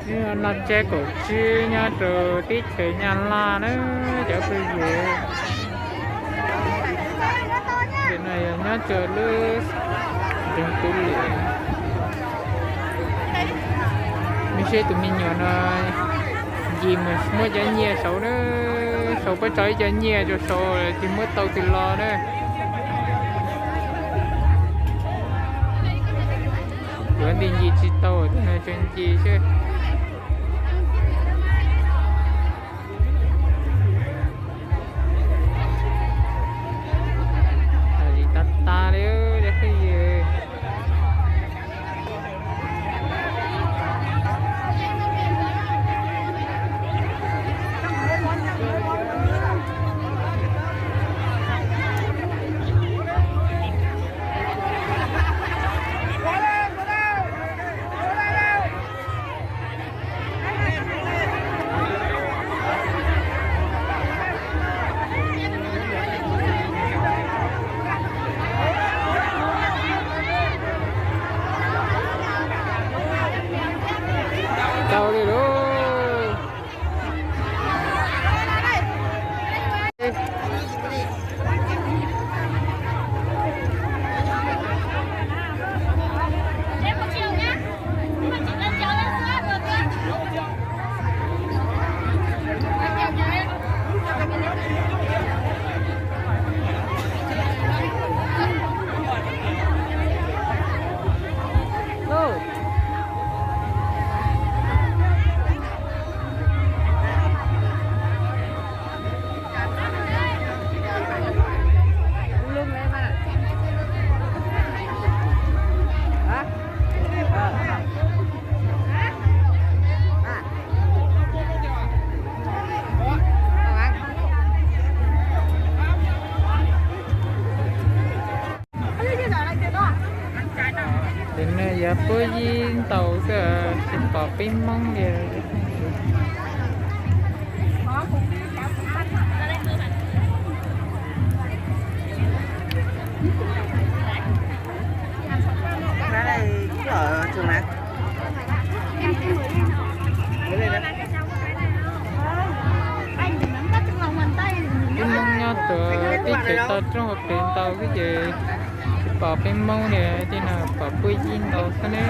Noj tsiab kaum tsib nyob rau teb chaws Nyab Laj na cov phooj ywg. Ntawm no yog nyob rau lub nroog Tub Liam. Mej saib tus me nyuam no ncig mus muab cov nyiaj saud na, saud puab tso ib co nyiaj rau saud ces muab tau tus los na. Yuav nti ncig tsis tau, tus no tsuas ncig xwb. Tag tag li cov phooj ywg. Tau li lauj. Tus no yog puab yib ntaus xwb, tsis pom peb Hmoob li. Peb Hmoob nyob tuaj teb chaws toj roob hauv pes ntau xwb ces tsis pom peb Hmoob li, tej no pom puab yib ntaus xwb ne.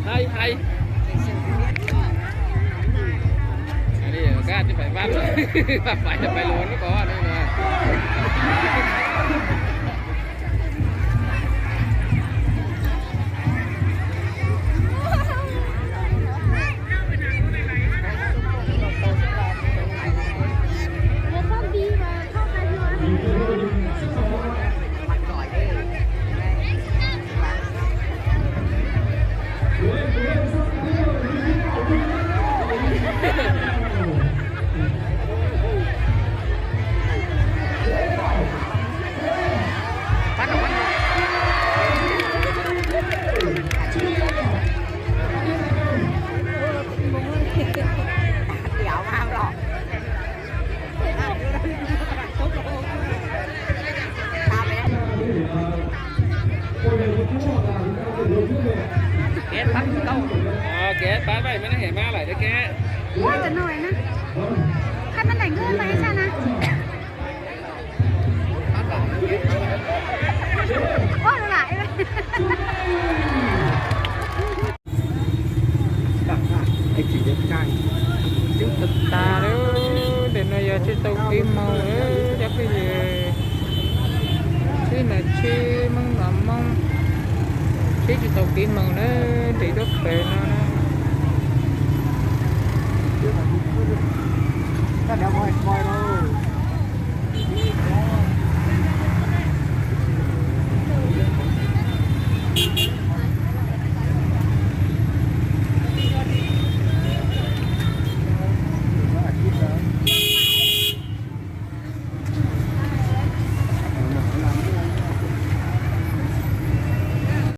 Hais, hais. Kab twb pais vaj, vaj pais pais lug lub ko. Kev pab pab mab neb hem mab lawm kev. Ua cov no na. Qhab mab daim nkawd mas ib sab na. Ua lawm. Coob tag tas lawm, ntawm no yog tsis tau kev moog lawm cov phooj ywg. Tsheb no tsheb Moob no Moob, tsheb tsis tau kev moog na, nres duab pawg no na.